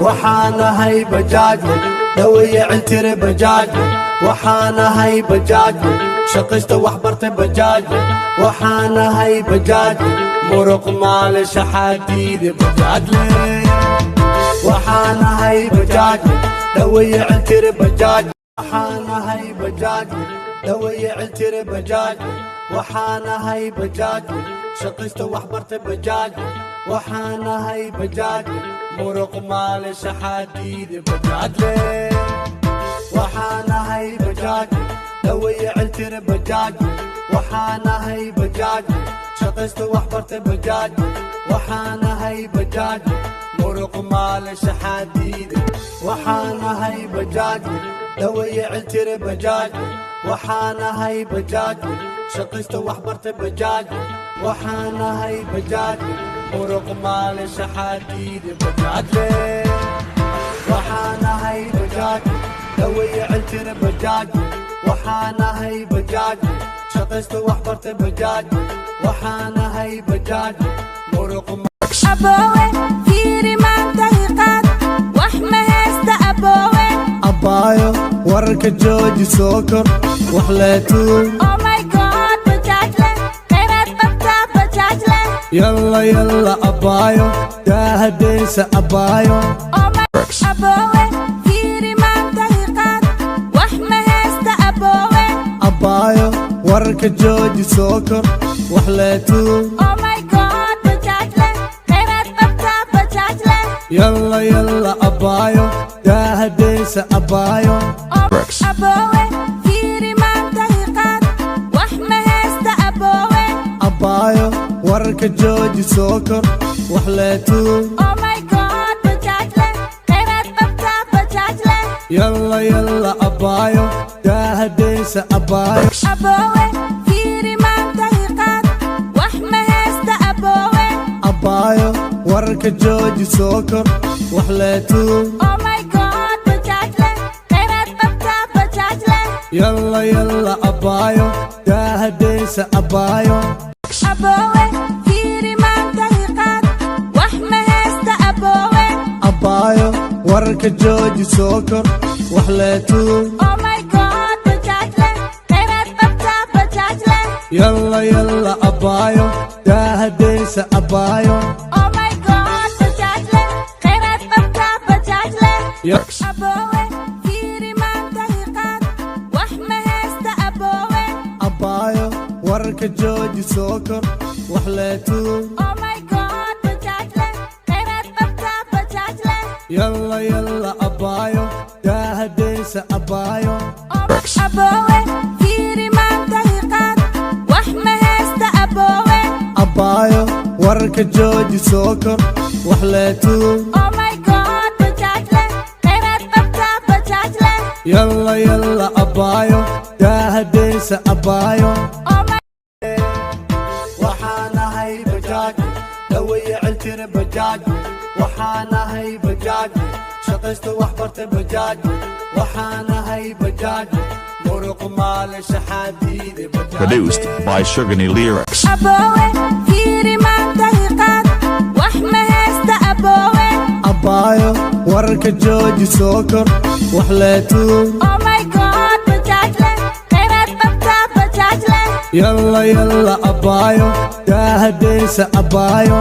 Waxaan ahay bajaajle, dhaweeye ciltire bajaajle. Waxaan ahay bajaajle, shaqaysta, wax bartay bajaajle. Waxaan ahay bajaajle, muruq maale, shaxaadiide bajaajle. Waxaan ahay bajaajle, dhaweeye ciltire bajaajle. Waxaan ahay bajaajle, dhaweeye ciltire bajaajle. Waxaan ahay bajaajle, shaqaysta, wax bartay bajaajle. Waxaan ahay bajaajle, muruq maale, shaxaadiide bajaajle. Waxaan ahay bajaajle, dhaweeye ciltire bajaajle. Waxaan ahay bajaajle, shaqaysta, wax bartay bajaajle. Waxaan ahay bajaajle, muruq maale, shaxaadiide. Waxaan ahay bajaajle, dhaweeye ciltire bajaajle. Waxaan ahay bajaajle, shaqaysta, wax bartay bajaajle. Waxaan ahay bajaajle, muruq maale, shaxaadiide bajaajle. Waxaan ahay bajaajle, dhaweeye ciltire bajaajle. Waxaan ahay bajaajle, shaqaysta, wax bartay bajaajle. Waxaan ahay bajaajle, muruq Aboowe, fiiri maanta hiqaad, wax ma haysta aboowe. Abbaayo, wararka jooji, soo kor wax leetuu. Oh my God, bajaajle, khayraad qabtaa bajaajle. Yalla yalla abbaayo, daahadeysa abbaayo. Oh my, aboowe, fiiri maanta hiqaad, wax ma haysta aboowe. Abbaayo, wararka jooji, soo kor wax leetuu. Oh my God, bajaajle, khayraad qabtaa bajaajle. Yalla yalla abbaayo, daahadeysa abbaayo. Oh, aboowe, fiiri maanta hiqaad, wax ma haysta aboowe. Abbaayo, wararka jooji, soo kor wax leetuu. Oh my God, bajaajle, khayraad qabtaa bajaajle. Yalla yalla abbaayo, daahadeysa abbaayo. Aboowe, fiiri maanta hiqaad, wax ma haysta aboowe. Abbaayo, wararka jooji, soo kor wax leetuu. Oh my God, bajaajle, khayraad qabtaa bajaajle. Yalla yalla abbaayo, daahadeysa abbaayo. Aboowe, fiiri maanta hiqaad, wax ma haysta aboowe. Abbaayo, wararka jooji, soo kor wax leetuu. Oh my God, bajaajle, khayraad qabtaa bajaajle. Yalla yalla abbaayo, daahadeysa abbaayo. Oh my God, bajaajle, khayraad qabtaa bajaajle. Aboowe, fiiri maanta hiqaad, wax ma haysta aboowe. Abbaayo, wararka jooji, soo kor wax leetuu. Oh my God, bajaajle, khayraad qabtaa bajaajle. Yalla yalla abbaayo, daahadeysa abbaayo. Aboowe, fiiri maanta hiqaad, wax ma haysta aboowe. Abbaayo, wararka jooji, soo kor wax leetuu. Oh my God, bajaajle, khayraad qabtaa bajaajle. Yalla yalla abbaayo, daahadeysa abbaayo. Oh my Waxaan ahay bajaajle, dhaweeye ciltire bajaajle. Waxaan ahay bajaajle, shaqaysta, wax bartay bajaajle. Waxaan ahay bajaajle, muruq maale, shaxaadiide. Produced by Sugani Lyrics. Aboowe, fiiri maanta hiqaad, wax ma haysta aboowe. Abbaayo, wararka jooji, soo kor wax leetuu. Oh my God, bajaajle, khayraad qabtaa bajaajle. Yalla yalla abbaayo, daahadeysa abbaayo.